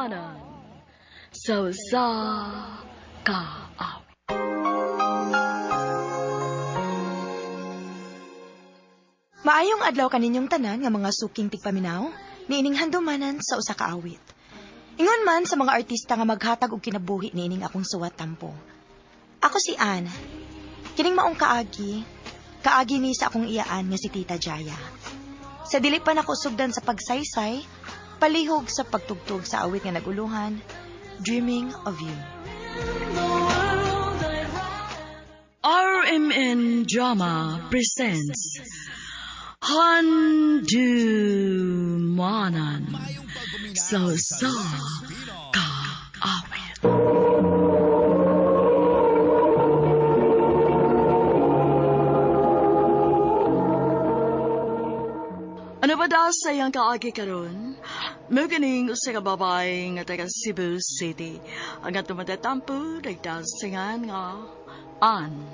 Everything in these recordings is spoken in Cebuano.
Handumanan sa usa ka awit. Maayong adlaw kaninyong tanan nga mga suking tigpaminaw, niining handumanan sa usa ka awit. Ingon man sa mga artista nga maghatag og kinabuhi niining akong suwat tampo. Ako si Ann. Kining maong kaagi, kaagi ni sa akong iyaan nga si Tita Jaya. Sa dili pa nako sugdan sa pagsaysay, palihog sa pagtugtog sa awit nga naguluhan, Dreaming of You. RMN Drama presents Handumanan sa usa ka awit. Ano ba daw sa iyang kaagi karon? Muganing usa ka babae nga taga Cebu City. Ang atong matatampo nagdasingan nga Ann.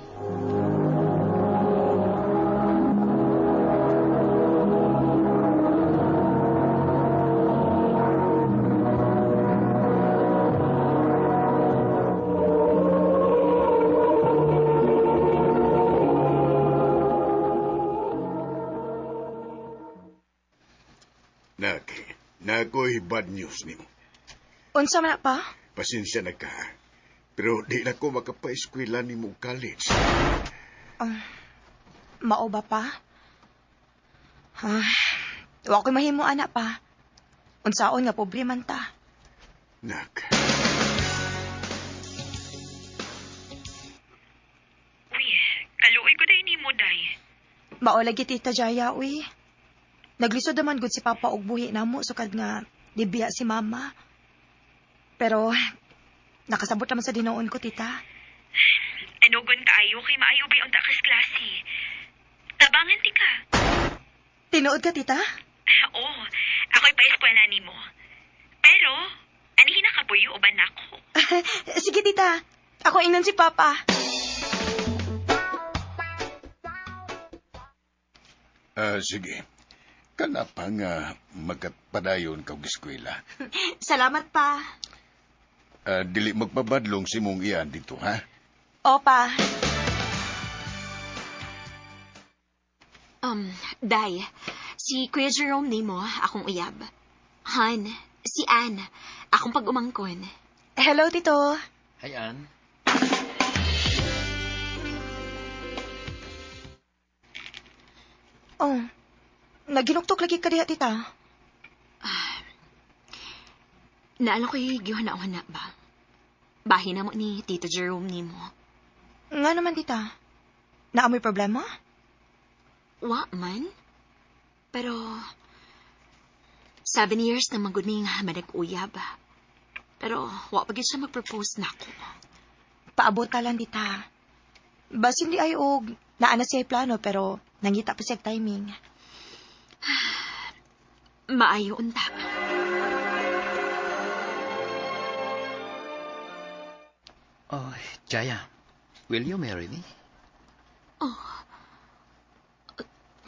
Nak, nako'y bad news nimo. Unsa man na pa? Pasensya na ka. Pero di na ko makapaeskwela nimo og college. Mao ba pa? Ah, wa ko'y mahimo ana pa. Unsaon nga pobre man ta. Nak, Uy, kaluoy ko day nimo day. Mao lagi Tita Jaya, uy. Naglisod naman gud si Papa og buhi namo sukad nga nibiya si Mama. Pero nakasabot naman sa dinoon ko, Tita. Anugon kaayo kay maayo bay unta kas klase. Tabangan ti ka. Tinuod ka, Tita? Ah, oo, ako'y pa-eskwela nimo. Pero, anihin na kapuyo uban nako. Sige, Tita. Ako ingnan si Papa. Sige. Kana pa nga magkapadayon ka og eskwela. Salamat pa. Dili magpabadlong si mong iyan dito, ha? Opa. Day, si Kuya Jerome nimo, akong uyab. Han, si Ann, akong pag-umangkon. Hello, Tito. Hi, Ann. Oh, naginuktok lagi ka diha, Tita. Naala ko'y gihuna-huna ba? Bahin na mo ni Tito Jerome nimo. Nga naman, Tita. Naamoy problema? Wa man. Pero, 7 years na man gud mi nga manag-uyab. Pero, wa pa gyud siya mag-propose nako. Paabot ta lang, Tita. Basin di ay og naa na siya plano pero nangita pa siya timing. Maayo unta. Oh, Jaya, will you marry me?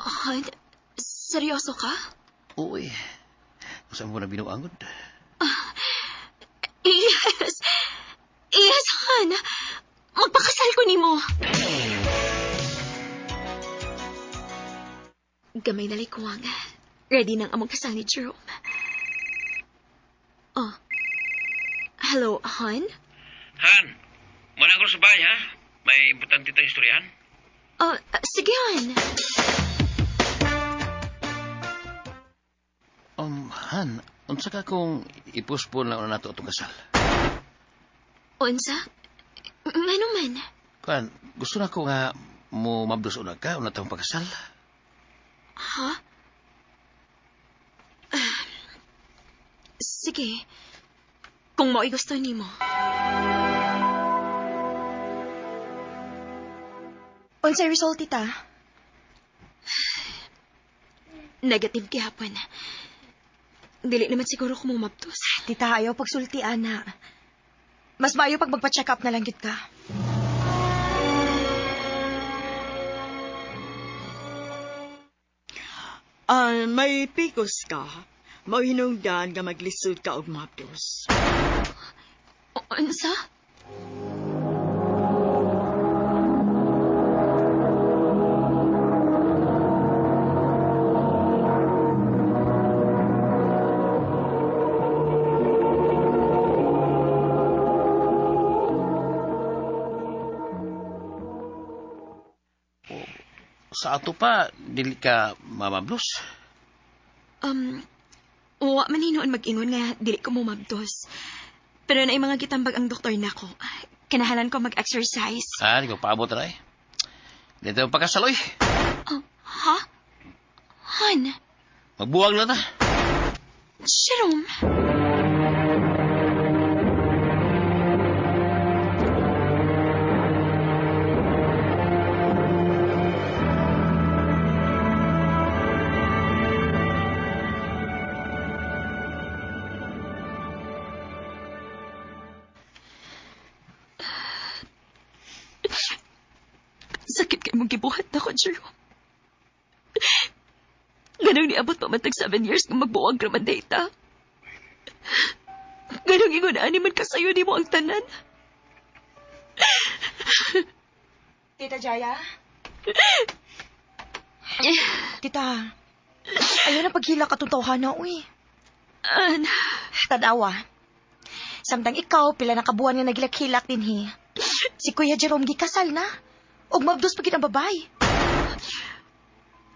Han, seryoso ka? Oo eh. Saan mo na binuangod? Yes! Yes, Han! Magpakasal ko nimo. Gamay na likuwang. Ready nang among kasal ni Jerome. Oh. Hello, Han? Han, muna ko sa bahay, ha? May importante tayong istoryahan. Oh, sige, Han. Han, unsa ka kung ipospon lang na nato atong kasal? Unsa? Ngano man? Kan, gusto na ko nga mo mabdos una ka, una tang pagkasal. Ha? Ah, sige. Kung mao'y gusto nimo. Unsay result, Tita? Negative gihapon. Dili naman siguro ko mumabdos. Tita, ayaw pagsulti, ana. Mas maayo pag magpa-check up na lang gid ka. Ah, may PCOS ka. Mao hinungdan nga maglisod ka og mabdos. Unsa? Sa ato pa, dili ka mamablos. Wa man hinuon mag-ingon nga dili ko mumabdos. Pero naay mga gitambag ang doktor nako. Kinahalan ko mag-exercise. Ah, di ko paabot na eh. Dito pa kasaloy. Oh, ha? Han? Magbuwag na ta. Jerome? Sakit kay mong gibuhat na ko, Jerome. Ganang niabot pa man tag 7 years nga magbuwag raman data. Ganang ingon ani man kasayo nimo ang tanan. Tita Jaya? Tita, ayaw na paghilak atong tawhana, uy. An, Tanawa. Samtang ikaw, pila na kabuan nga nagilak-hilak din hi. Si Kuya Jerome gikasal na. Ug mabdos pa gid ang babay.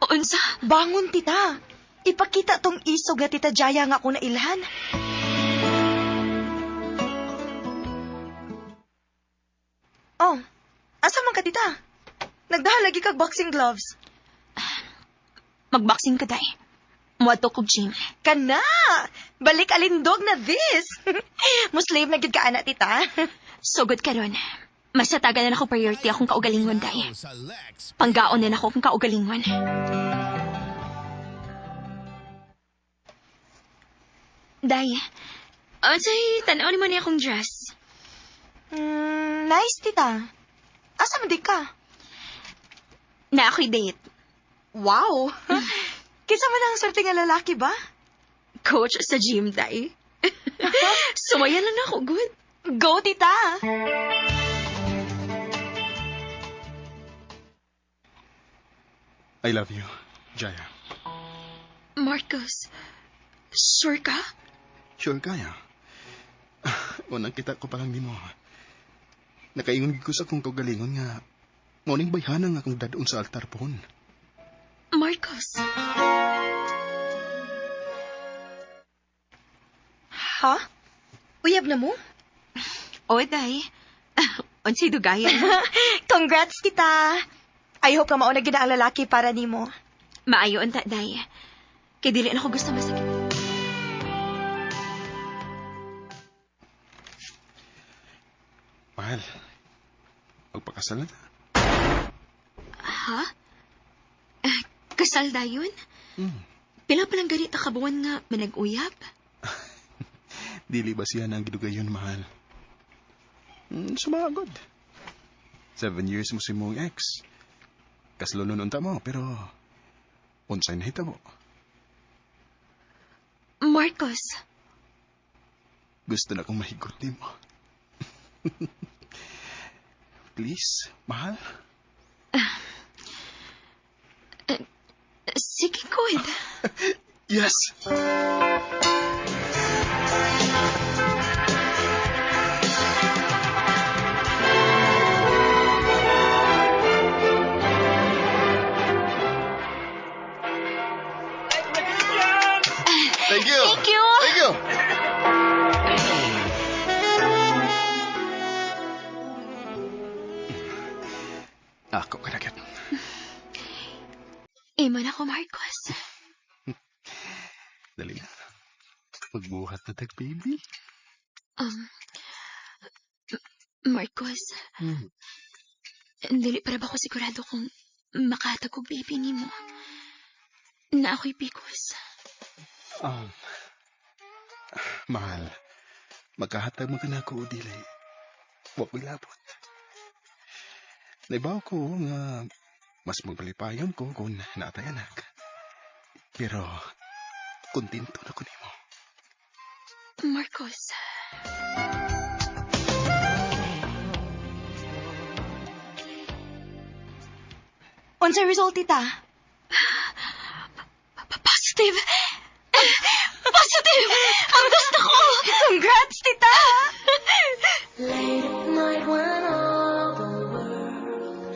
Unsa? Bangon, tita. Ipakita tong isog nga Tita Jaya nga ako nailhan. Oh, asa man ka, tita? Nagdaha lagi kag boxing gloves. Magboxing ka, day. Muadto kog gym. Kana! Balik alindog na this! Muslim na gid ka, ana, tita. Sugod karon. Mas natagan na nako priority akong kaugalingon, day. Panggaon na nako akong kaugalingon. Day, unsay tan-aw nimo ni akong dress? Nice, tita. Asa man di ka? Na ako'y date. Wow! Kinsa man ang swerte nga lalaki ba? Coach sa gym, day. Sumayan na nako, good. Go, tita! I love you, Jaya. Marcos, sure ka? Sure kaya. Unang kita ko pa lang nimo. Nakaingon gid ko sa akong kaugalingon nga morning bayhana nga akong dadon sa altar pohon. Marcos. Ha? Uyab na mo? O, day. Unsay dugayan. Congrats, tita! I hope nga mauna gid ang lalaki para nimo. Maayo unta, day. Kay dili na ko gusto masakit. Mahal, magpakasal na ta. Ha? Kasal dayon? Pila pa lang ganita kabuan nga manag-uyab? Dili ba siya na ang gidugayon, mahal? Sumagod. 7 years mo si mong ex. Kaslo nun unta mo, pero unsay nahitabo. Marcos. Gusto na akong mahigot nimo. Please, mahal. Sige, good. Yes! Thank you. Thank you. Thank you. Ako ka na, Kat. Imo na ko, Marcos. Dali na. Magbuhat na tag, baby. Marcos, dili para ba ko sigurado kung makahatag og baby nimo? Na ako'y pikos. Mahal, makahatag man ka na ako o dili. Wa ko'y labot. Naibaw ko nga mas magbalipayon ko kung naatay anak. Pero Kontento na ko nimo. Marcos. Unsay result, tita? Positive! Positive! Ang gusto ko! Congrats, tita!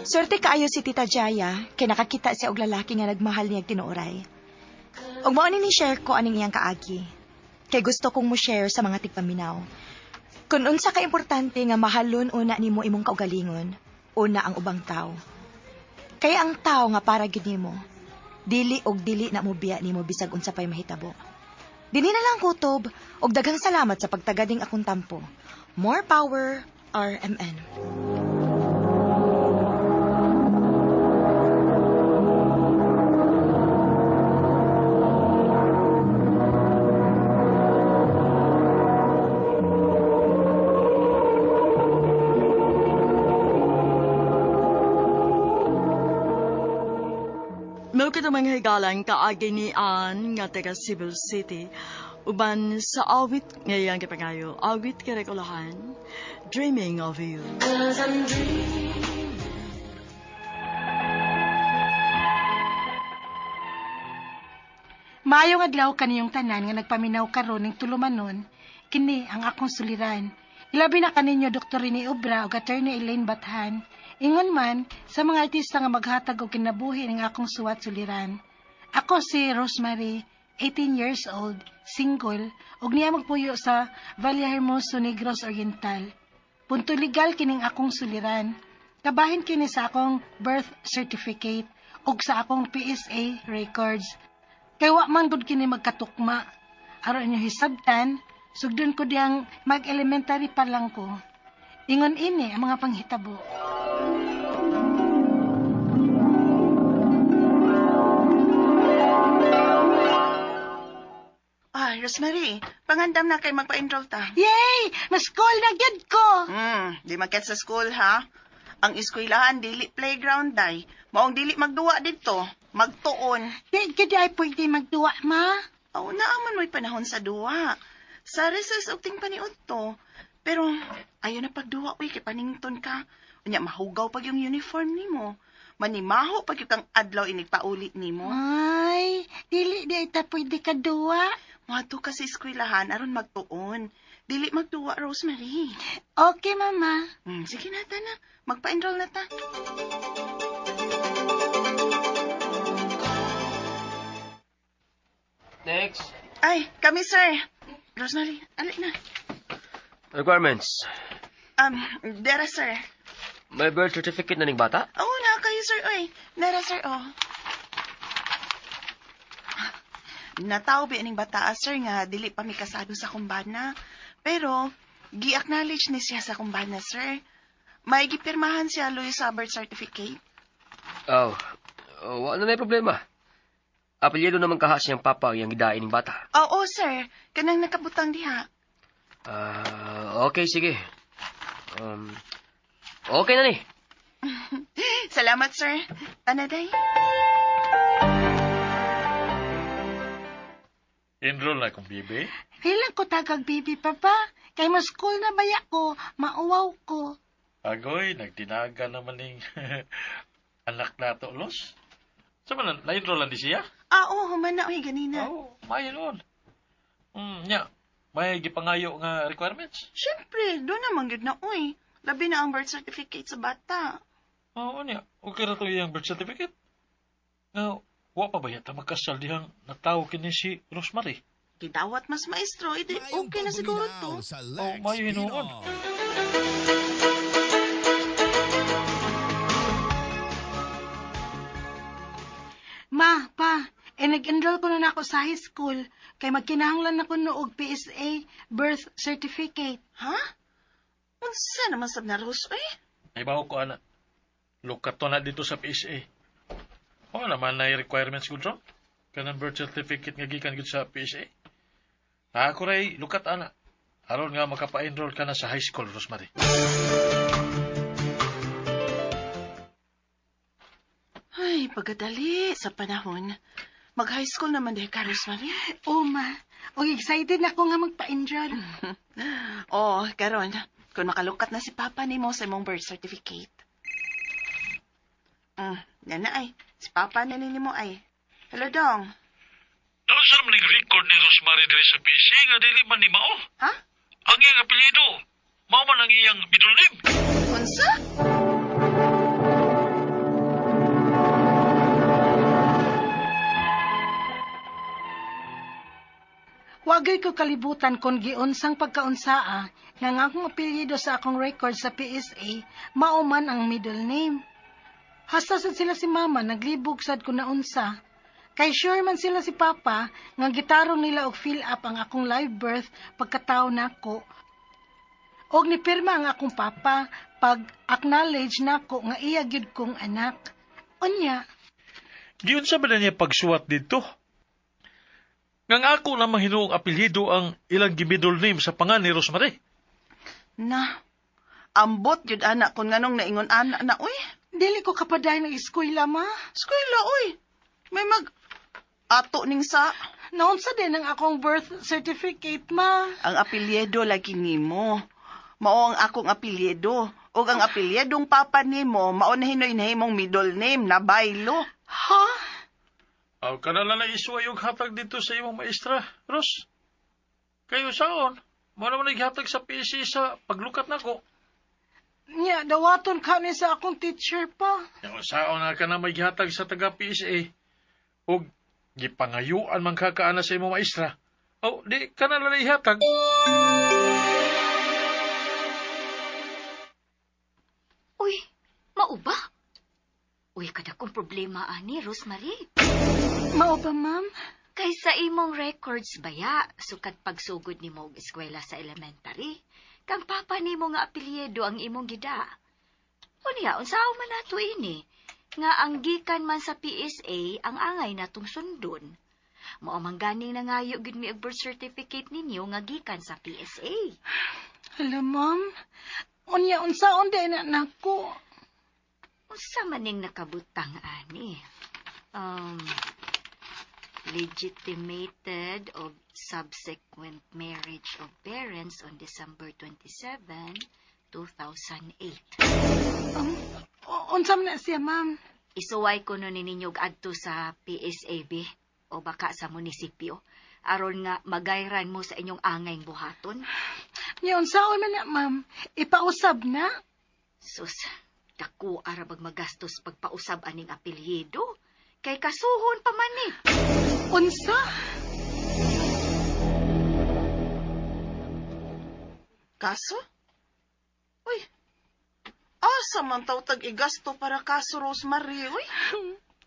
Swerte kaayo si Tita Jaya kay nakakita siya og lalaki nga nagmahal niya tinuoray. Ug mao ni share ko aning iyang kaagi. Kay gusto kong mo share sa mga tigpaminaw. Kung unsa ka importante nga mahalon una nimo imong kaugalingon, una ang ubang tao. Kay ang tao nga para gid nimo, dili og dili na mobiya nimo bisag unsa pay mahitabo. Dinhi na lang kutob og daghang salamat sa pagtagading akong tampo. More power, RMN. Mao kita mga higalan kaagi ni Ann nga taga Cebu City. Uban sa awit ngayang gipangayo, awit kay Rekolahan, Dreaming of You. Maayong adlaw kaniyong tanan nga nagpaminaw karon ning tulumanon, kini ang akong suliran. Ilabi na kaninyo Dr. Rene Obra ug Attorney Elaine Bathan. Ingon man sa mga artista nga maghatag og kinabuhi ning akong suwat suliran. Ako si Rosemary, 18 years old, single, ug niya magpuyo sa Vallehermoso, Negros Oriental. Punto legal kining akong suliran. Kabahin kini sa akong birth certificate ug sa akong PSA records. Kay wa man gud kini magkatukma. Aron inyo hisabtan, sugdon ko diyang mag-elementary pa lang ko. Ingon ini ang mga panghitabo. Ay, Rosemary, pangandam na kay magpa-enroll ta. Yay! Mas-school na gyud ko! Di maket sa school, ha? Ang eskwelahan, dili playground, day. Maong dili magduwa dito. Magtuon. Di gyud ay pwede magduwa, ma. Oo, naaman mo'y panahon sa duwa. Sa recess og ting paniud to. Pero, ayaw na pagduwa, uy, kay panington ka. Unya, mahugaw pag yung uniform nimo. Manimaho pag yung kang adlaw inigpauli nimo. Ay, dili di ay ta pwede ka duwa. Moadto ka sa eskwelahan aron magtuon. Dili magduwa, Rosemary. Okay, mama. Sige na, ta na. Magpa-enroll na ta. Next. Ay, kami, sir. Rosemary, alik na. Requirements. Dera, sir. May birth certificate na ning bata? Oo na, kayo, sir. Oy, nera, sir, oh. Nataw ba ining bata, sir, nga dili pa mi kasado sa kumbana. Pero, gi-acknowledge ni siya sa kumbana, sir. May gipirmahan siya, Luis, sa birth certificate. Oh, oh, wala na problema. Apelyido naman kaha siyang papa ang iyang gidain ning bata. Oo, sir. Kanang nakabutang diha. Okay, sige. Okay na ni. Salamat, sir. Anaday. Enroll na akong bibi. Kailan ko tagag baby, papa? Kay mas school na baya ko, mauwaw ko. Agoy, nagdinaga naman ning anak na to, Los. Sa man, na-enroll na di siya? Ah, oo, human na, oy, ganina. Oo, maayo noon. Nya, may gipangayo nga requirements? Siyempre, doon naman gyud na, oy. Labi na ang birth certificate sa bata. Oo, niya. Okay ra to iyang birth certificate. Nga, wa pa ba yata magkasal dihang natawo kini si Rosemary? Gidawat mas maestro, edi okay na siguro to. Oh, maayo hinuon. Ma, pa, nag-enroll ko na ako sa high school. Kay magkinahanglan ako noog PSA birth certificate. Ha? Unsa naman sab na Ros, oy? Naibaw ko, ana. Lukat to na dito sa PSA. Oo naman na requirements ko dron. Kanang birth certificate nga gikan gud sa PSA. Ako ray lukat ana. Aron nga makapa-enroll ka na sa high school, Rosemary. Ay, pagkadali sa panahon. Mag-high school naman dahil ka, Rosemary. Oh, ma. Og excited na ko nga magpa-enroll. Oh, karon, kung makalukat na si Papa nimo sa imong birth certificate. Yan na ay. Si Papa na nimo ay. Hello, Dong. Naunsa man ning record ni Rosemary diri sa PC nga dili man ni mao. Ha? Ang iyang apelyido, mao man ang iyang middle name. Unsa? Wagay ko kalibutan kon giunsang pagkaunsaa nga ang akong apelyido sa akong record sa PSA mao man ang middle name. Hasta sad sila si mama naglibog sad ko naunsa. Kay sure man sila si papa nga gitarong nila og fill up ang akong live birth pagkatawo nako. Og nipirma ang akong papa pag acknowledge nako nga iya gyud kong anak. Unya, Giunsa ba na niya pagsuwat dito? Ngang ako na mahinuong apelyido ang ilang gimiddle name sa pangan ni Rosemary. Na, ambot yun anak kung nganong naingon anak na, uy. Dili ko kapadayon ng eskwela, ma. Eskwela, uy. May mag ato ning sa. Naunsa din ang akong birth certificate, ma. Ang apelyido lagi nimo. Mao ang akong apelyido. Ug ang apelyidong papa nimo, mao na hinoy nahimong middle name na Baylo. Ha? Aw, kana na lang isuway og hatag dito sa imong maestra, Ros. Kayo saon, mo naman naghatag sa PC sa paglukat nako. Nya, dawaton ka ni sa akong teacher pa. Yang saon na ka na may gihatag sa taga PSA. Og gipangayuan man ka kaana sa imong maestra. Aw, di ka na lang ihatag. Uy, mao ba? Uy, kadakong problema ani, Rosemary. Mao ba, ma'am? Kay sa imong records baya, sukad pagsugod nimo og eskwela sa elementary, kang papa nimo nga apelyido ang imong gida. Unya, unsaon man nato ini? Nga ang gikan man sa PSA ang angay natong sundon. Mao man ganing nangayo gid mi og birth certificate ninyo nga gikan sa PSA. Hala, ma'am. Unya, unsaon day na nako. Unsa man ning nakabutang ani? Legitimated of subsequent marriage of parents on December 27, 2008. Unsa man na siya, ma'am? Isuway ko nun ninyo adto sa PSAB o baka sa munisipyo aron nga magayran mo sa inyong angay buhaton. Nya, unsaon man na, ma'am? Ipausab na? Sus, dako ara bag magastos pagpausab aning apelyido. Kay kasuhon pa man ni. Unsa? Kaso? Uy, asa man taw tag igasto para kaso, Rosemary, uy?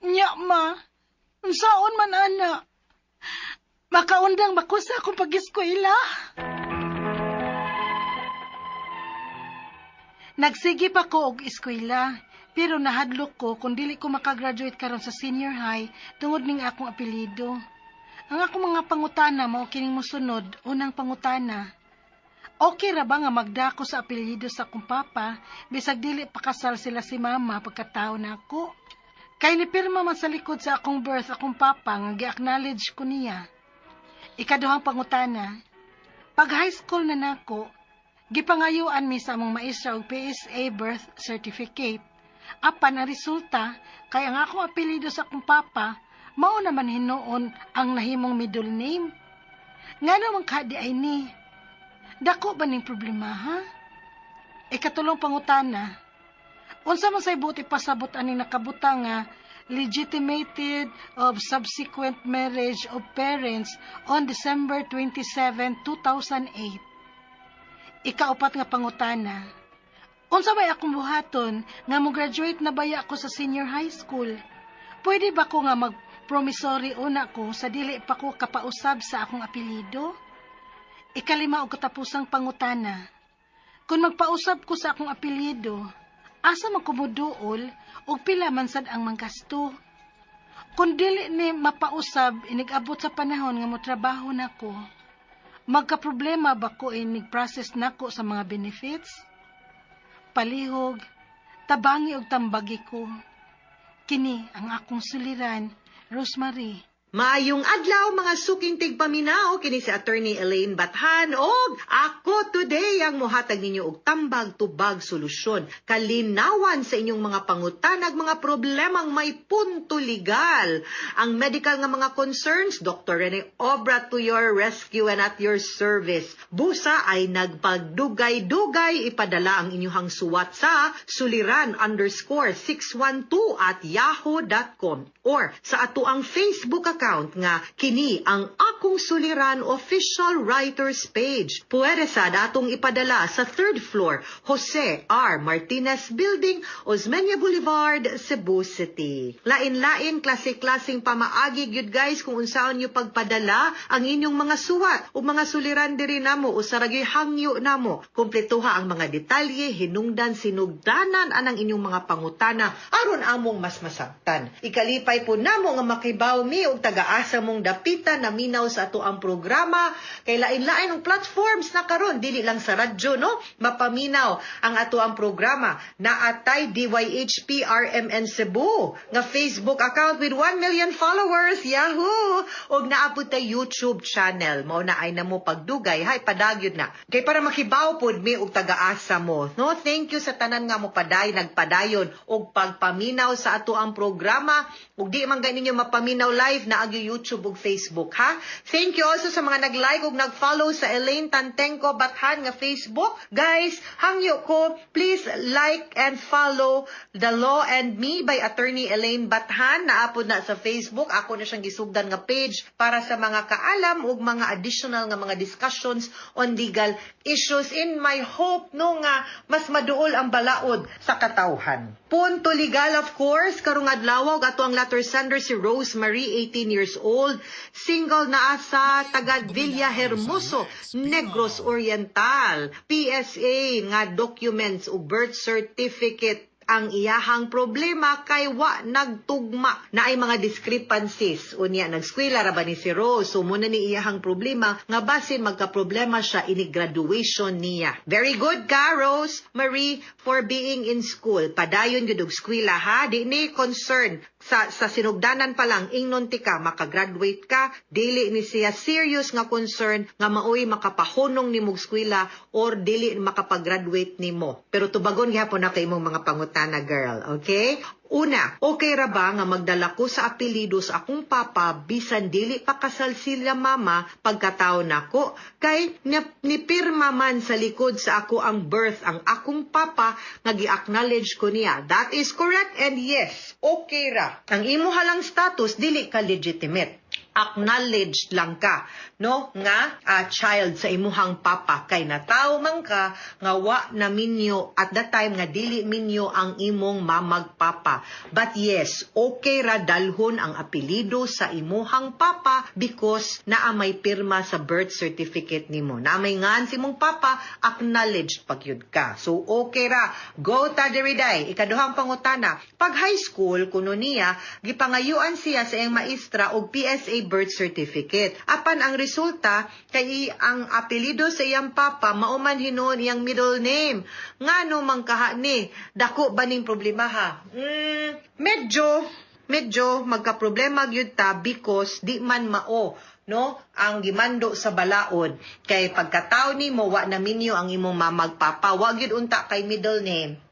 Nya, ma. Unsaon man, ana? Makaundang makusa akong pag-eskwela. Nagsige pa ko og eskwela, pero nahadlok ko kung dili ko makagraduate karon sa senior high tungod ning akong apelyido. Ang akong mga pangutana mao kining mosunod, unang pangutana. Okay ra ba nga magdako sa apelyido sa akong papa bisag dili pa kasal sila si mama pagkatawo nako? Kay nipirma man sa likod sa akong birth akong papa nga gi-acknowledge ko niya. Ikaduhang pangutana. Pag high school na nako, gipangayuan mi sa among maestra og PSA birth certificate. Apan ang resulta, kay ang akong apelyido sa akong papa, mao naman hinuon ang nahimong middle name. Ngano man ka di ay ni? Dako ba ning problema, ha? Ikatulong pangutana, unsa man say buti pasabot aning nakabutang nga legitimated of subsequent marriage of parents on December 27, 2008. Ikaupat nga pangutana, unsa may akong buhaton nga mo-graduate na baya ako sa senior high school? Pwede ba ko nga mag-promissory una ko sa dili pa ko kapausab sa akong apelyido? Ikalima og katapusang pangutana, kung magpausab ko sa akong apelyido, asa man ko moduol ug pila man sad ang manggasto? Kung dili ni mapausab inig-abot sa panahon nga motrabaho nako, magkaproblema ba ko inig process nako sa mga benefits? Palihog, tabangi og tambagi ko. Kini ang akong suliran, Rosemary. Maayong adlaw, mga suking tigpaminaw, kini si Attorney Elaine Bathan og ako today ang mohatag ninyo og tambag, tubag, solusyon, kalinawan sa inyong mga pangutanag, mga problemang may punto legal. Ang medical nga mga concerns, Dr. Rene Obra to your rescue and at your service. Busa ay nagpagdugay-dugay, ipadala ang inyong suwat sa suliran_612@yahoo.com or sa ato ang Facebook account nga kini ang Akong Suliran Official Writers Page. Pwede sa datong ipadala sa third floor, Jose R. Martinez Building, Osmeña Boulevard, Cebu City. Lain-lain, klase-klaseng pamaagi gyud, guys, kung unsaon nyo pagpadala ang inyong mga suwat o mga suliran diri namo. Usa ra gyud hangyo namo, kumpletuha ang mga detalye, hinungdan, sinugdanan anang inyong mga pangutana aron among mas masabtan. Ikalipay po namo nga makibaw mi og taga-asa mong dapita na minaw sa ato ang programa kay lain-lain ang platforms na karon, dili lang sa radyo, no, mapaminaw ang ato ang programa. Naatay DYHP RMN Cebu nga Facebook account with 1 million followers, yahoo, og naa pud tay YouTube channel. Mao na ay namo pagdugay hay padagyod na kay para makibaw pod mi og taga-asa mo, no. Thank you sa tanan nga mo paday nagpadayon og pagpaminaw sa ato ang programa, ug di man gani ninyo mapaminaw live na ag YouTube ug Facebook, ha. Thank you also sa mga nag-like ug nag-follow sa Elaine Tantenko Bathan nga Facebook. Guys, hangyo ko, please like and follow The Law and Me by Attorney Elaine Bathan. Naa pod na sa Facebook. Ako na siyang gisugdan nga page para sa mga kaalam ug mga additional nga mga discussions on legal issues in my hope, no, nga mas maduol ang balaod sa katawhan. Punto legal, of course, karong adlaw og ato ang letter sender si Rose Marie, 18 years old, single, naa sa taga Villa Hermoso, Negros Oriental. PSA nga documents o birth certificate ang iyahang problema kay wa nagtugma na ay mga discrepancies. Unya nagskwela ra ba ni si Rose, so muna ni iyahang problema nga basin magka-problema siya ini graduation niya. Very good ka, Rose Marie, for being in school. Padayon gyud og eskwela, ha. Di ni concern sa sinugdanan pa lang, ingnon ti ka makagraduate ka. Dili ni siya serious nga concern nga maoy makapahunong nimo og eskwela or dili makapag-graduate nimo, pero tubagon gihapon na kay imong mga pangutana, girl. Okay? Una, okay ra ba nga magdala ko sa apelyido sa akong papa bisan dili pa kasal sila mama pagkataon nako, kay nipirma man sa likod sa ako ang birth ang akong papa nga gi-acknowledge ko niya? That is correct and yes, okay ra. Ang imo halang status, dili ka legitimate, acknowledged lang ka, no, nga child sa imuhang papa kay natawo man ka nga wa na minyo at that time, nga dili minyo ang imong mamag papa. But yes, okay ra dalhon ang apelyido sa imuhang papa because naa may pirma sa birth certificate nimo, naa may ngan si imong papa, acknowledged pagyud ka, so okay ra. Go ta diri day. Ikaduhang pangutana, pag high school kuno niya, gipangayuan siya sa iyang maestra og PSA birth certificate. Apan ang resulta kay ang apelyido sa iyang papa mao man hinuon iyang middle name. Ngano man kaha ni? Dako ba ning problema, ha? Medyo magka-problema gyud ta because di man mao, no, ang gimando sa balaod kay pagkatao nimo wa na minyo ang imong mamag papa, wa gyud unta kay middle name.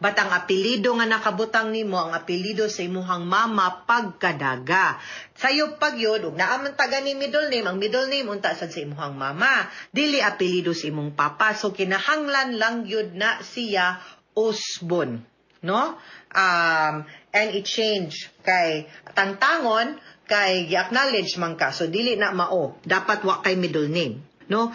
But ang apelyido nga nakabutang nimo, ang apelyido sa imuhang mama pagkadaga. Sayo pag yun, ug naa man taga ni middle name, ang middle name unta sad sa imuhang mama. Dili apelyido sa imong papa. So kinahanglan lang yun na siya usbon. No? And i-change kay tangtangon kay gi-acknowledge man ka. So dili na mao. Dapat wa kay middle name. No?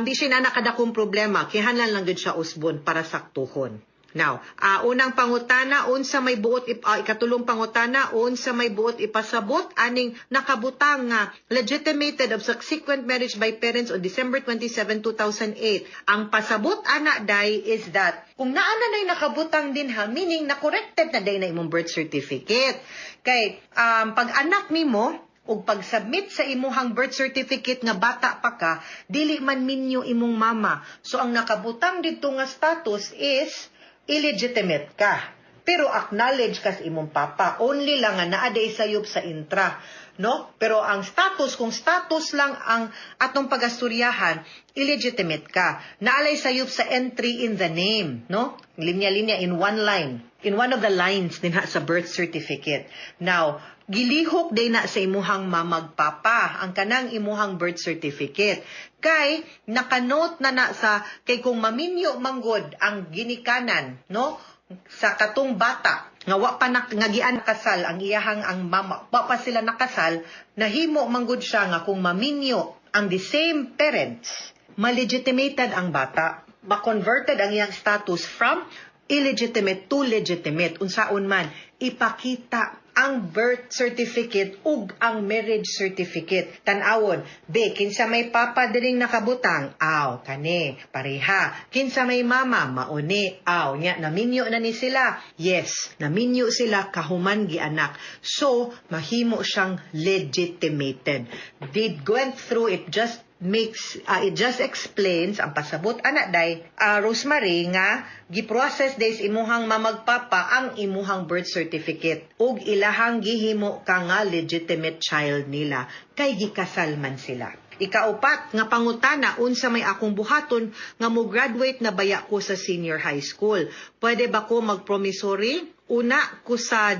Di siya na nakadakong problema. Kinahanglan lang gyud siya usbon para saktuhon. Now, unang pangutana, unsa may buot ikatulong pangutana, unsa may buot ipasabot aning nakabutang nga legitimated of subsequent marriage by parents on December 27, 2008? Ang pasabot ana day is that kung naa na nay nakabutang din ha, meaning na corrected na day na imong birth certificate. Kay pag anak nimo ug pag-submit sa imuhang birth certificate nga bata pa ka, dili man minyo imong mama. So ang nakabutang didto nga status is illegitimate ka. Pero acknowledge ka sa imong papa. Only lang nga naa day sayop sa intra. no? Pero ang status, kung status lang ang atong pagasturyahan, illegitimate ka. Naa lay sayop sa entry in the name, no? Linya-linya in one line. In one of the lines dinha sa birth certificate. Now, gilihok day na sa imuhang mamag papa ang kanang imuhang birth certificate. Kay nakanote na na sa kay kung maminyo manggod ang ginikanan, no? Sa katong bata nga wa pa na, nga gian nakasal ang iyahang ang mama, wa pa sila nakasal, nahimo manggod siya nga kung maminyo ang the same parents, malegitimated ang bata, ma-converted ang iyang status from illegitimate to legitimate. Unsaon man, ipakita ang birth certificate ug ang marriage certificate. Tan-awon, be, kinsa may papa diring nakabutang? Aw, kani, pareha. Kinsa may mama? Mauni. Aw, nya, naminyo na ni sila. Yes, naminyo sila kahuman gianak. So, mahimo siyang legitimated. They went through it, just makes it just explains ang pasabot ana day, Rosemary, nga gi-process days imuhang mamagpapa ang imuhang birth certificate ug ilahang gihimo ka nga legitimate child nila kay gikasal man sila. Ikaupat nga pangutana, unsa may akong buhaton nga mo graduate na baya ko sa senior high school? Pwede ba ko mag-promissory? Una sa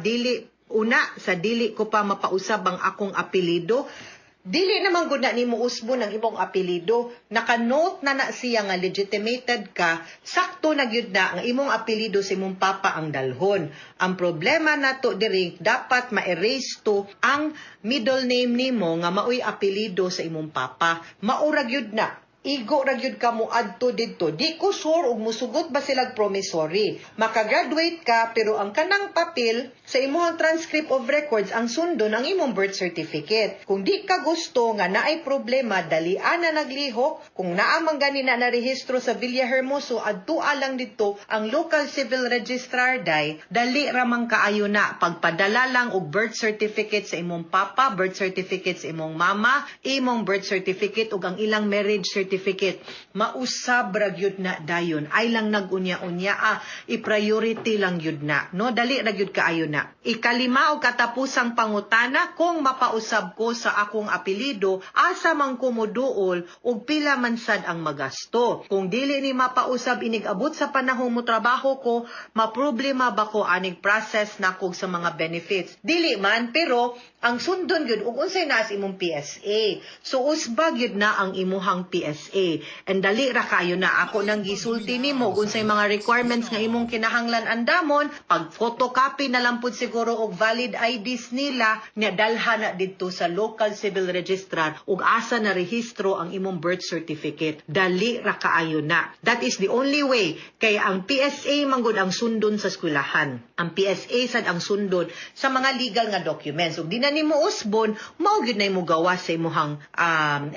dili ko pa mapausab ang akong apelyido. Dili naman gud na nimo usbon ang imong apelyido. Naka-note na na siya nga legitimated ka, sakto na gyud na ang imong apelyido sa imong papa ang dalhon. Ang problema nato diri, dapat ma-erase to ang middle name nimo nga maoy apelyido sa imong papa. Maura gyud na. Igo ra gyud ka mo adto didto. Di ko sure og musugot ba silag promissory. Makagraduate ka, pero ang kanang papel sa imong transcript of records, ang sundon ang imong birth certificate. Kung di ka gusto nga naay problema, dalian na naglihok. Kung naa man gani na narehistro sa Villahermoso, adtua lang didto ang local civil registrar day, dali ra man kaayo na, pagpadala lang og birth certificate sa imong papa, birth certificate sa imong mama, imong birth certificate ug ang ilang marriage certificate. Mausab ra gyud na dayon. Ay lang nagunya-unya ah, i-priority lang gyud na. No, dali ra gyud kaayo na. Ikalima o katapusang pangutana, kung mapausab ko sa akong apelyido, asa man ko moduol ug pila man sad ang magasto? Kung dili ni mapausab inig-abot sa panahon mo trabaho ko, maproblema ba ko aning process nako sa mga benefits? Dili man, pero ang sundon gyud ug unsay naa sa imong PSA. So usba gyud na ang imuhang PSA. And dali ra kayo na, ako nang gisulti nimo ug unsay mga requirements nga imong kinahanglan andamon, pag photocopy na lang pud siguro og valid IDs nila, nya dalha na didto sa local civil registrar ug asa na rehistro ang imong birth certificate. Dali ra kaayo na. That is the only way, kay ang PSA manggod ang sundon sa eskwelahan. Ang PSA sad ang sundon sa mga legal nga documents. Ug di na nimo usbon, mao gyud na imo gawas sa imuhang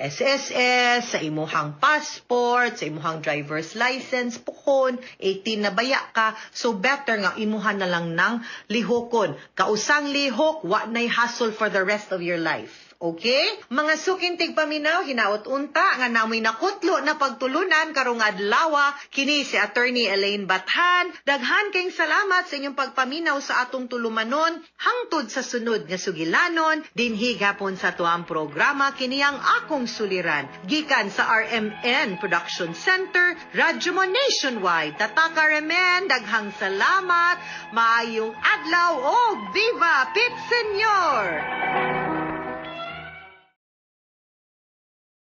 SSS, sa imuhang passport, sa imuhang driver's license, puhon, 18 na baya ka, so better nga imuhan na lang ng lihokon. Kausang lihok, wa nay hassle for the rest of your life. Okay? Mga suking tigpaminaw, hinaot unta nga namoy nakutlo na pagtulunan karong adlaw. Kini si Attorney Elaine Bathan. Daghan kayong salamat sa inyong pagpaminaw sa atong tulumanon hangtod sa sunod nga sugilanon dinhi gapon sa tuang programa, kini ang Akong Suliran. Gikan sa RMN Production Center, Radyo Mo Nationwide. Tatak RMN, daghang salamat. Maayong adlaw o Viva Pit Señor!